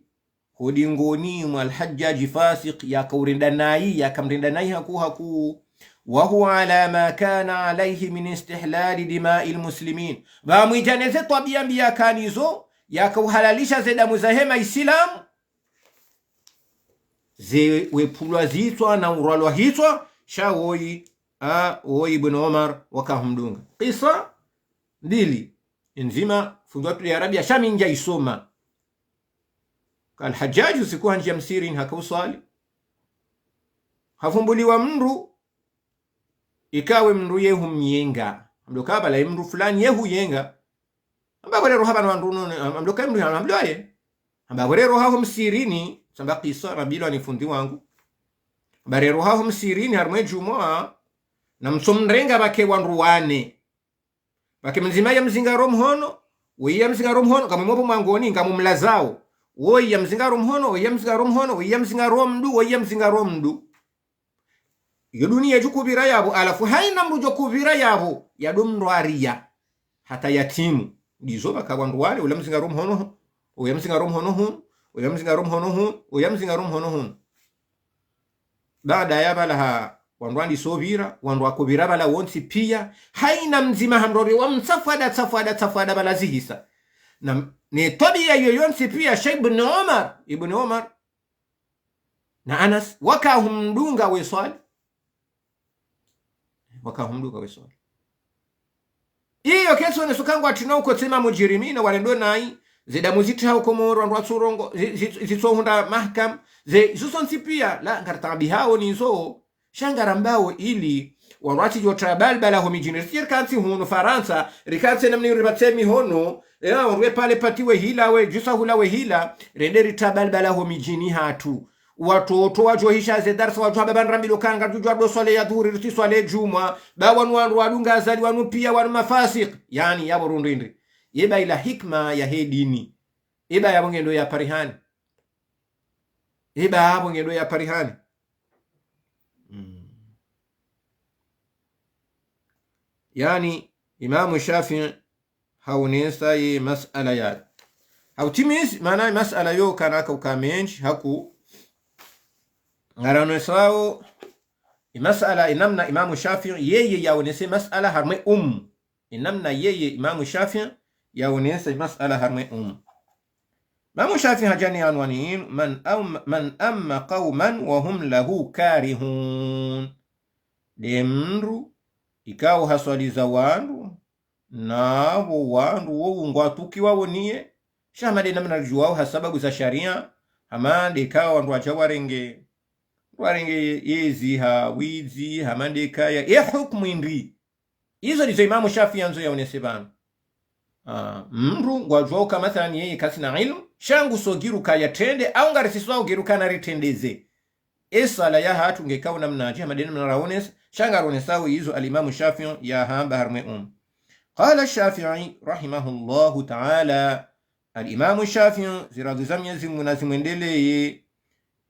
ho ndingoni mwa Al-Hajjaji fasik, yaka urenda nayi, yaka mrenda nayi hakuu hakuu. وهو على ما كان عليه من استحلال دماء المسلمين. Pvamwedja neze twabiya mbi yaka nazo, yaka uhalalisha ze damu zahe Maislamu. Ze wepvulwa zitswa na urwalwa hitswa, sha woyi, a, woyi Ibn Umar waka humdunga. Kisa ndili, ndzima, fundi watru ya Arabia, sha mi ndja isoma. Ka Al-Hajjaji usiku handjiya msihirini haka uswali. Hafumbuliwa mndru, ikawe mndru ye humyenga. Hambilwa uka bala ye mndru fulani ye huyenga. Hamba pvo rero ha pvanu wandru none, hambilwa uka ye mndru, hambilwa ye. Hamba pvo rero ha ho msihirini, samba kisa, rambilwa ni fundi wangu. Hamba rero ha ho msihirini, harumwa ye djumwa, namtsomrenga pvwake wandru wane. Pvwake mdzima ya mzingaro mhono, woyi ya mzingaro mhono, ngamwimo pvo mwangoni, ngamumlazao. Woyi ya mzingaro mhono, woyi ya mzingaro mhono, woyi ya mzingaro mndru, woyi ya mzingaro mndru. Yo duniya idjo kupvira yapvo, halafu haina mndru djo kupvira yapvo, ya ndo mndru ariya. Hata yatimu. Ndizo pvwaka wandru wale, wola mzingaro mhono, woyi ya mzingaro mhono hunu, woyi ya mzingaro mhono hunu, woyi ya mzingaro mhono hunu. Baada ya pvala ha Wandru wandisa upvira, wandru wakopvira pvala wontsi pia, haina mdzima hamrore wa mtsafwada, tsafwada, tsafwada pvala zihisa. Na, ne twabiya iyo yontsi pia, sha Ibn Umar, Ibn Umar, na Anas, waka humdunga weswali. Waka humdunga weswali. Iyo ketsi oneso ukaya ngwatsina ukotsema mujrimina, warendo nayi, ze damu zitrihao Komoro, wandru watsurongoa, zi-, zi-, zitsohundra mahakama, ze, izo zontsi pia, la, ngaritaabihao nizo, sha ngarambao ili, wandru watsidjo tra balbala ho midjini, ritsi rikantsi hunu Farantsa, rikantsi namna iyo ripvatse mihono, ya, wandru we pale pati we hila, we djusa hula we hila, rende ritra balbala ho midjini hatru. Watoto wadjo hisha ze darsa wadjo hamba pvanu rambilwa ukaya ngaridjo doswali ya dhuhuri, ritsi swali djumwa, ba wanu wandru wadunga Azali wanu pia wanu mafasik. Yaani, yapvo rundrindri. Yeba ila hikma yahe dini. Yeba yapvo ngendo ya parihani. Yeba yapvo ngendo ya parihani. Mm. Yaani, Imamu Shafi'i, haonesa ye masala yayo. Hautimizi, maana ye masala yo kana kauka mendji, haku, ngaronesao, ye masala, ye namna Imamu Shafi'i, yeye yaonese masala harumwa ye umu. Ye namna yeye Imamu Shafi'i, yaonese masala harumwa ye umu. Imamu Shafi'i hadja ne anwani yinu, من أم-، من أم قوما وهم له كارهون. Nde mndru, ikao haswaliza wandru, na wo wandru wo ngwatsukiwao niye, sha hama nde namna ridjuwao ha sababu za sharia, hama nde ka wandru wadja warenge, warenge yezi ha widzi, hama nde kaya, ye hukumu indri. Izo ndizo Imamu Shafi'i yandzo yaonese pvanu. Ah, mndru ngwadjuwao uka mathalan yeye katsina ilmu, sha nguso giruka yatrende, au ngarisiswao giruka naritrendeze. Ye swala yahatru ngekao namnadje, hama nde namna raonesa, sha ngaronesao izo Al-Imamu Shafi'i yahamba harumwa ye umu. قال الشافعي رحمه الله تعالى. Al-Imamu Shafi'i, ziradhi za Mwenyezi Mungu nazimwendeleye,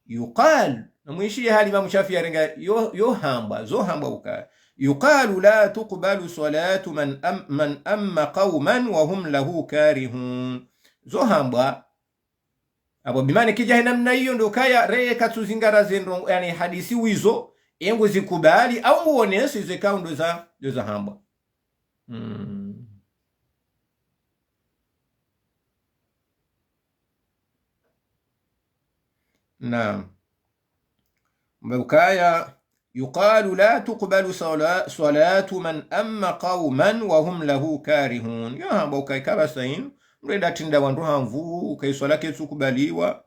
يقال, namwishiye hali Imamu Shafi'i yarenga yo, yo hambwa, zo hambwa uka, يقال لا تقبل صلاة من أم-، من أم قوما وهم له كارهون. Zo hambwa, apvo bimaana kidja he namna iyo ndo ukaya reye katsuzingara ze ndrongo, yaani hadisi wizo, ye nguzikubali, au nguoneso izo ikao ndo za, ndo za hambwa. Mm. Naam. Mbe ukaya, يقال لا تقبل صلا-، صلاة من أم قوما وهم له كارهون. Yo hamba ukaya ikapvasa inu, mndru yende yatrinda wandru ha nvuu, uka ye swala ketsukubaliwa.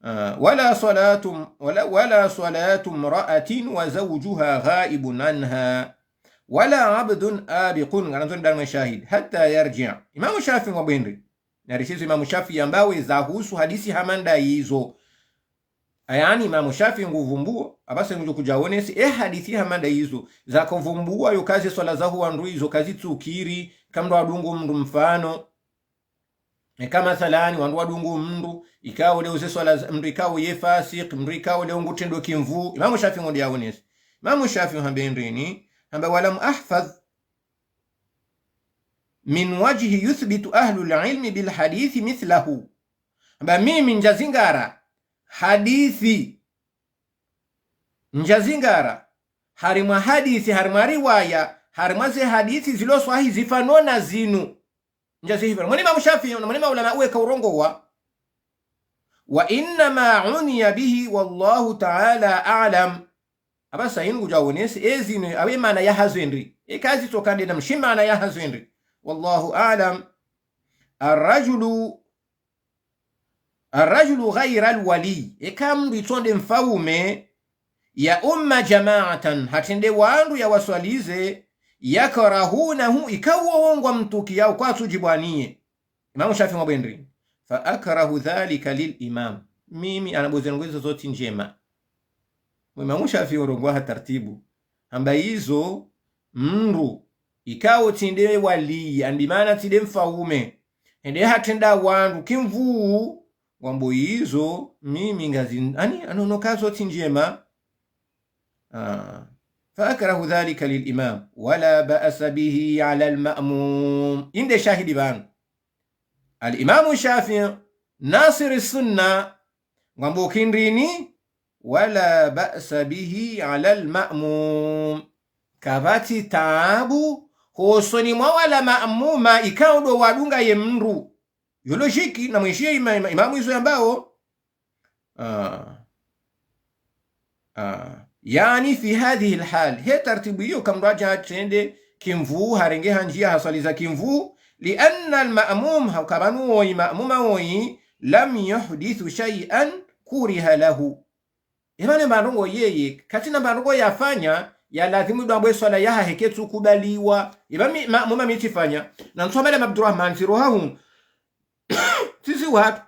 Ah, ولا صلاة م-، ولا، ولا صلاة امرأة وزوجها غائب عنها، ولا عبد آبق, ngarandzo nidamwe shahidi, حتى يرجع. Imamu Shafi'i ngwambao indri? Narisizo Imamu Shafi'i yambao eza husu hadisi hama nda izo. Yaani Imamu Shafi'i nguvumbuo, apvasa ngudjo kudja onese, ye hadisi hama nda izo, zakovumbua yo uka ze swala zaho wandru izo kazitsukiri, ka mndru yadungu mndru mfano. Eka mathalan, wandru wadungu mndru, ikao leo ze swala za, mndru ikao ye fasik, mndru ikao leo ngutrendo kimvu, Imamu Shafi'i ngondo yaonese. Imamu Shafi'i hamba indrini, hamba: ولم أحفظ من وجه يثبت أهل العلم بالحديث مثله. Hamba mimi ndjazingara hadisi, ndjazingara harimwa hadisi, harimwa riwaya, harimwa ze hadisi zilo swahihi zifano na zinu. Ndjazihifadhwi. Mwana Imamu Shafi'i, na mwana maulama weka urongowa. وإنما عني به والله تعالى أعلم. Apvasa inu ngudjo onese, ezinu, awe maana yahazo indri. Eka zitsoka nde namna shi maana yahazo indri. والله أعلم. الرجل، الرجل غير الولي. Eka mndru yitsonde mfaume, يؤم جماعة, hatrende wandru yawaswalize, يكرهونه, ikao wo ngwamtsukiyao kwatsudjibwaniye. Imamu Shafi'i ngwambao indri? فأكره ذلك للإمام. Mimi ngamwonao ze ndrongo izo tsi ndjema. Imamu Shafi'i urongoa ha tartibu. Hamba izo, mndru, ikao tsi nde wali, yaani bimaana tsi nde mfaume, hende hatrenda wandru kimvu, ngwambao izo, mimi ngazi-, yaani, ngamwonao uka zo tsi ndjema. Ah. فأكره ذلك للإمام، ولا بأس به على المأموم. Inde shahidi pvanu. Al-Imamu Shafi'i, ناصر السنة, ngwambao hindrini, ولا بأس به على المأموم. Kapvatsi taabu hosoni mwa wala maamuma ikao ndo wadunga ye mndru. Yo logique, na mwishiye ima-, ima-, imamu izo yambao. Ah. Ah. يعني في هذه الحال. He tartibu iyo ka mndru aja trende kimvu, harenge ha ndziya haswaliza kimvu. لأن المأموم, hauka pvanu woyi maamuma woyi, لم يحدث شيئا كره له. Eba ne mbandrongo yeye, katsina mbandrongo yafanya, ya lazimu ndo ambwe swala yahahe ketsu kubaliwa. Eba mi, ma, muma mi tsifanya. Na ntsu hama le Abdurrahman, tsi roha hunu. Tsisi watu.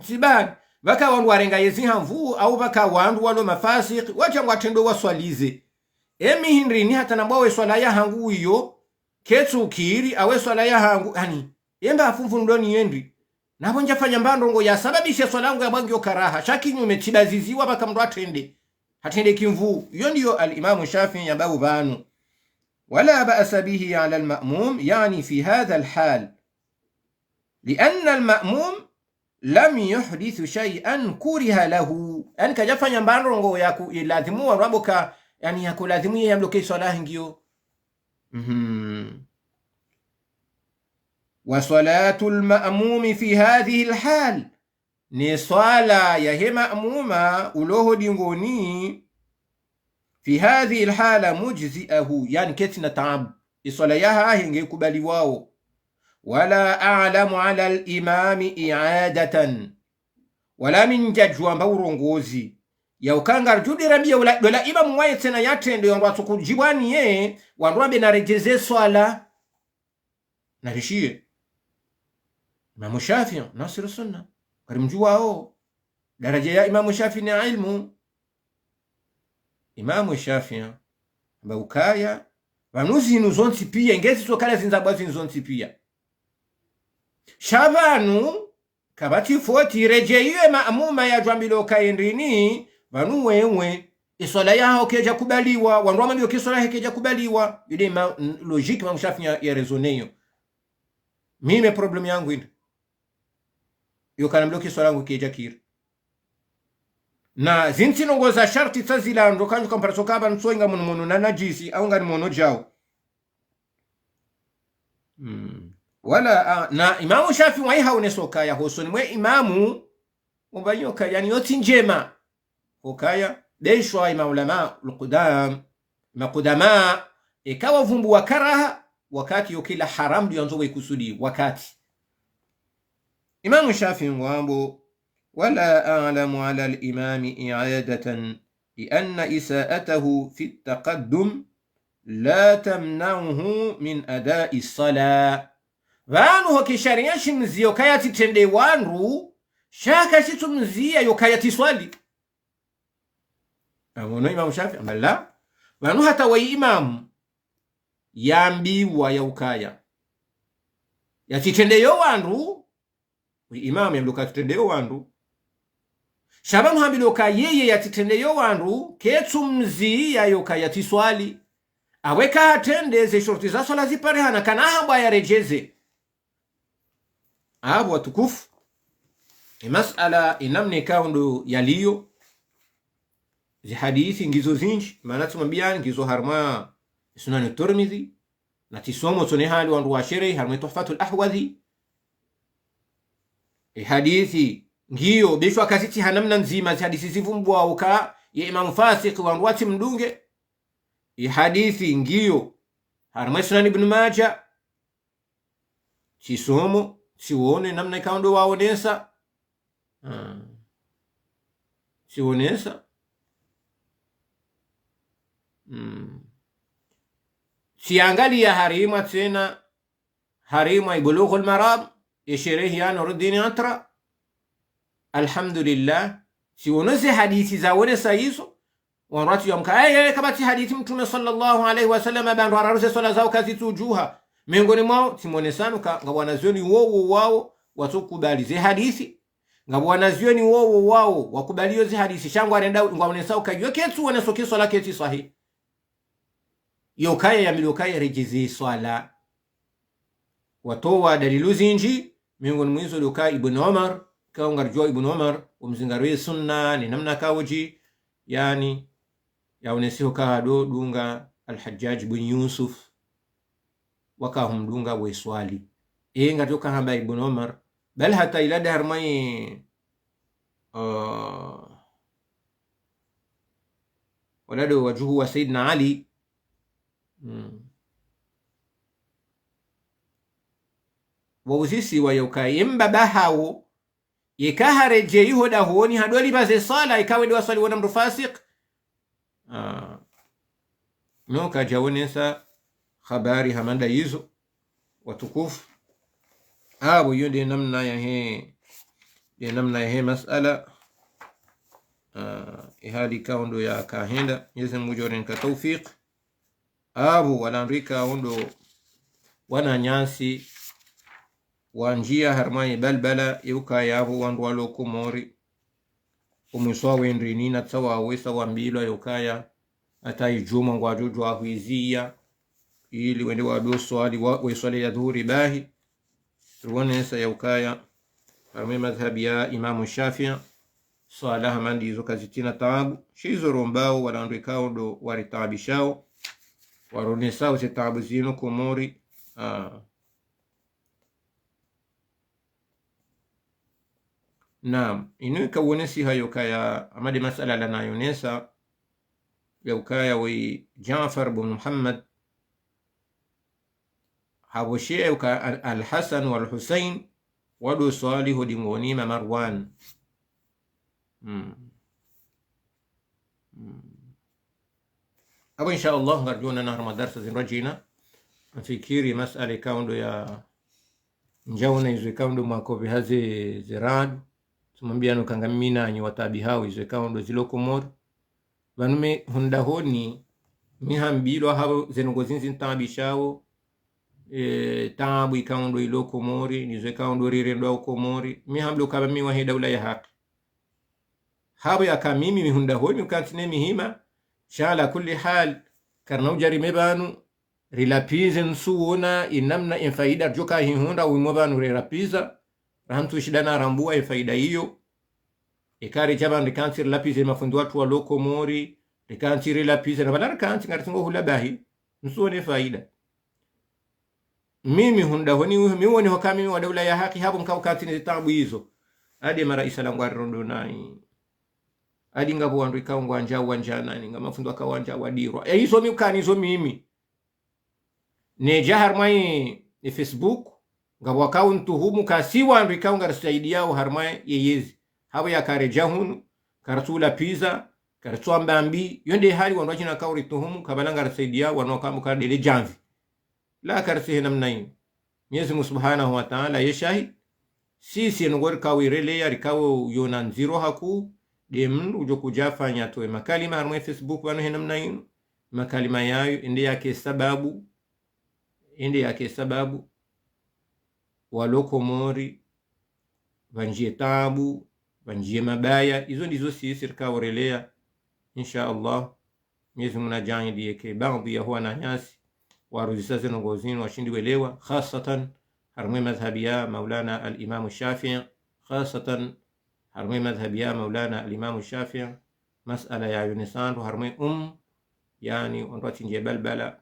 Tsi bani. Pvaka wandru warenga yezi hamvu, au pvaka wandru walo mafasiki, waja ngwatrendo waswalize. Emi hindri ni hata nambwa we swala yahangu iyo, ketsu kiri, awe swala yahangu, ani. Emba afumvu ndoni yendri. Napvo ntsafanya mbandrongo yasababishe swala yangu yabwa ngiyo karaha. Sha kinyume tsibaziziwa pvaka mndru atrende. Hatrende kimvu. Iyo ndiyo al-Imamu Shafi'i yambao pvanu. ولا بأس به على المأموم، يعني في هذا الحال. لأن المأموم لم يحدث شيئا كره له. Yaani kajafanya mbandrongo yaku-, ilazimu wa rabuka, yaani yakulazimu ye yamloke swala ngiyo. Mhm. وصلاة المأموم في هذه الحال. Ne swala yahe maamuma ulo ho dingoni, في هذه الحالة مجزئة, yaani katsina taabu. Iswala yahahe nge kubaliwao. ولا أعلم على الإمام إعادة. Wala mi ntsujua mba urongozi. Ya uka ngarudjudi rambiya ula, ndo la imamu waye tsena yatrende yo wandru watsu kudjibwani ye, wandru wambe naredjeze swala. Narishiye. Imamu Shafi'i, Nasiru Sunna. Karimdjuwao. Daraja ya Imamu Shafi'i ni ilmu. Imamu Shafi'i, amba ukaya, pvanu zinu zontsi piya, ngezi tsokala zindzabwa zinu zontsi piya. Sha pvanu, kapvatsi foti, redjeyi ye maamuma yadjwambilwa uka yendrini, pvanu wewe, iswala yaho kaidja kubaliwa, wandru wamwambiyo uka iswala yaho kaidja kubaliwa, ile ma, n-, logique Imamu Shafi'i ya, ya raisonner yo. Mi me problème yangu indri. Yo kana mloki swala yangu kaidja kiri. Na zintsi ndrongo za sharti tsa zila ndo kanju kampara soka pva ntsoinga mwono mwono na nadjisi, au ngani mwono djao. Mm. Wala, ah, na Imamu Shafi'i wayi haonesa ukaya hosoni mwe imamu, umbanyoka, yaani yotsi ndjema. Ukaya, beshwa imaulama, ulqudam, makudama, eka wavumbuwa karaha, wakati yo kila haramu ndiyo yandzo wayikusudi, wakati. Imamu Shafi'i ngwambo, ولا أعلم على الإمام إعادة، لأن إساءته في التقدم لا تمنعه من أداء الصلاة. Pvanu ho kisharia shimziya ukaya tsitrende wandru, sha kashitsumziya yo ukaya tsiswali. Amono Imamu Shafi'i, amba la. Pvanu hata wayi imamu, yambiwa ya ukaya yatsitrende yo wandru, wi imamu yambiwa uka yatsitrende yo wandru. Sha pvanu hambilwa uka yeye yatsitrende yo wandru, ketsumziya yo ukaya tsiswali. Awe kahatrende ze shurti za swala ziparihana kana hambwa yaredjeze. Apvo watukufu, ye masala ye namna ikao ndo yaliyo, ze hadisi ngizo zindji, mana tsimwambiyani ngizo harumwa Sunan Tirmidhi, na tsisomo tsone hali wandru washerehi harumwa Tuhfatul Ahwadhi. Ye hadisi ngiyo, beshwa kazitsi ha namna ndzima, ze hadisi zivumbuwa uka ye imamu fasiki wandru watsimdunge. Ye hadisi ngiyo harumwa Sunan Ibn Majah. Tsisomo, tsiwone namna ikao ndo waonesa. Ah. Tsiwonesa. Mm. Tsiangaliya harumwa tsena, harumwa Bulughul Maram, ye sherehi ya Nuruddin Atra. Alhamdulillah. Tsiwono ze hadisi zawonesa izo. Wandru watsi yamka, aye, aye, kapvatsi hadisi Mtrume swallallahu alayhi wa sallam, pvandru wararu ze swala zawo kazitsudjuha. Mengoni mwawo, tsimonesa nuka, ngapvo wanazioni wowo wawo, watsokubali ze hadisi. Ngapvo wanazioni wowo wawo, wakubaliyo ze hadisi, sha ngwarenda, ngwaonesa uka, yo ketsuwonesa uka ye swala ketsi swahihi. Yo ukaya yambilwa uka yaredjeze swala. Watowa dalilu zindji, mengoni mwazo ndo uka Ibn Umar, kaunga ridjuwa Ibn Umar, umzingaro ye sunna, ni namna kaudji, yaani, yaonesa uka hado dunga Al-Hajjaj bin Yusuf, waka humdunga we swali. E, ngaridjo kahamba Ibn Umar, bal hata ila de harumwa ye, ah, wala do wadjuhu wa Sayyidina Ali, mm, wauzisiwa yauka ye mbaba hawo, yeka haredjeyi ho dahoni, hado lipva ze swala, yeka wende waswali wona mndru fasik. Ah, no kadjaonesa habari hama nda izo, watukufu. Apvo iyo nde namna yahe, nde namna yahe masala. Ah, ihali kaundo yakahenda, Mwenyezi Mungu ngudjo rinka taufik. Apvo walandrika wandru wananyasi wandjiya harumwa ye balbala, yeukaya apvo wandru walo Komori, umwiso wa wendrini na tsawa wesa wambilwa yeukaya hata idjumwa ngwadjo djuwa hwiziya, ili wende wado swali wa, we swala ya dhuhuri bahi. Ruonesa yaukaya harumwa ye madhhabi ya Imamu Shafi'i, swala hama ndizo kazitsina taabu. Shizo rombao walandrika wandru waritaabishao, waronesao ze taabu zinu Komori. Ah. Naam, inu ikawonesi hayo kaya, hama nde masala lanayonesa, yaukaya we Jafar bin Muhammad, hapvo shiye uka Al-, Al-Hasan wal-Husayn, wado swali ho dingoni mwa Marwan. Mm. Mm. Apvo, insha Allah, ngaridjo onana harumwa darsa zindrwadjina. Mfikiri masala ikaundo ya ndjaona izo ikaundo mwakopvi haze zeradu. Tsumwambiyano kanga mi nanyi wataabihao izo ikaundo zilo Komori. Pvanu mi hundahoni, mi hambilwa hapvo ze ndrongoo zindji zinitaabishao, e, taabu ikaundo ilo Komori, nizo ikaundo rirendwa Komori. Mi hambilwa uka mi wahe daula ya haki. Hapvo yaka mimi mi hundahoni ukantsi ne mihima, sha ala kulli hal, karina udja rime pvanu, rilapvize ntsu wona inamna ye faida ridjo kahihundra wimwe pvanu rilapviza, rahantsu shida na rambuwa ye faida iyo. Eka ridja pvanu rikantsi rilapvize mafundi watru walo Komori, rikantsi rilapvize, na pvala rikantsi ngaritsingo hula bahi, ntsu wone faida. Mimi hundahoni, mi wone hoka mimi wa daula ya haki hapvo nkao ukantsi ne zitaabu izo. Ade mara isala ngwarirondo nayi. Adi ngapvo wandru ikao ngwandjao wandjanani, nga mafundi wakao wandjao wadirwa. E, izo mi ukana izo mimi. Nedja harumwa ye, ye Facebook, ngapvo wakao ntuhumu kasi wandru ikao ngarisaidiyao harumwa ye yezi. Hapvo yaka redja hunu, karitsu lapviza, karitsu amba mbi, yo nde hali wandru wadjina kao rituhumu, kabala ngarisaidiyao, wanu wakamba uka ndele djamvi. La, karisihe namna inu. Mwenyezi Mungu Subhanahu wa Ta'ala ye shahidi. Sisi enu ngori kawo ireleya, rikawo yona ndziro haku, nde mndru udjo kudja fanya towe makalima harumwa ye Facebook pvanu he namna inu. Makalima yayo, ende yake sababu, ende yake sababu, walo Komori, pvandjiye taabu, pvandjiye mabaya, izo ndizo sisi rikawo ireleya, insha Allah. Mwenyezi Mungu nadjaanliye ke baadhwi ya ho wananyasi, waruzisa ze ndrongoo zinu washindi welewa, khasatan, harumwa ye madhhabi ya Maulana al-Imamu Shafi'i, khasatan, harumwa ye madhhabi ya Maulana al-Imamu Shafi'i, masala yayo nesandro, harumwa ye um, yaani, wandru watsindje balbala,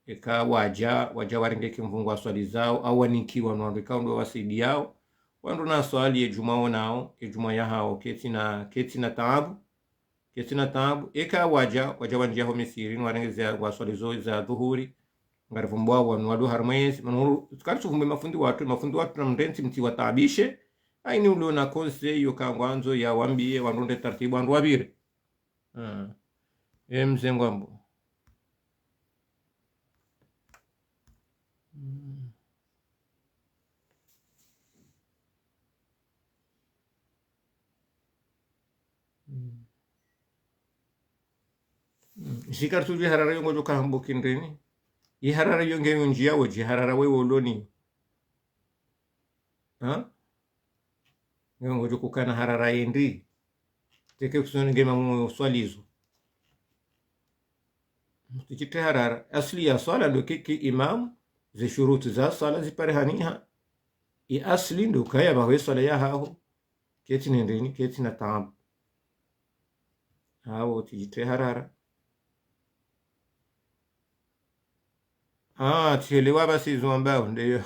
eka wadja, wadja warenge ke mvungu waswali zao, au wanikiwa no wandru ikao ndo wasaidiyao, wandru naswali ye djumwa wonao, ye djumwa yahao, ketsina, ketsina taabu, ketsina taabu, eka wadja, wadja wandjiya ho misirini, warenge ze waswali zo za dhuhuri, ngaripvumbwa wanu walo harumwa yezi, manu, karitsupvumbe mafundi watru, mafundi watru na mrentsi mtsi wataabishe, aini ulo na conseil yo kangwandzo ya wambiye, wandru nde tartibu, wandru wapvire. Ah. E mze ngwambo. Mm. Mm. Mm. Shikari tu dji harara yo ngodjo kahambo kindrini. Ye harara yo nge yondjiya wo dji harara we woloni. Ha? Nge ngodjo kukana harara yendri. Teke kusoni nge mamu swalizo. Tsi tsi te harara. Asli ya swala ndo ke, ke imamu, ze shurutu za swala ziparihaniha. Ye asli ndo kaya pvaho ye swala yahaho. Ketsi na ndrini, ketsi na taabu. Hawo tsidjitre harara. Ah, tsihelewa basi izo wambao, ndeyo.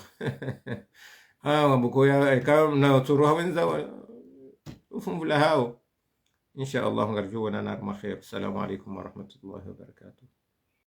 Ah, wambuko ya, eka na utsoro hawendza wa, ufumbula hawo. Insha Allah, ngaridjo wonana harumwa kheir. Assalamu alaikum warahmatullahi wabarakatuh.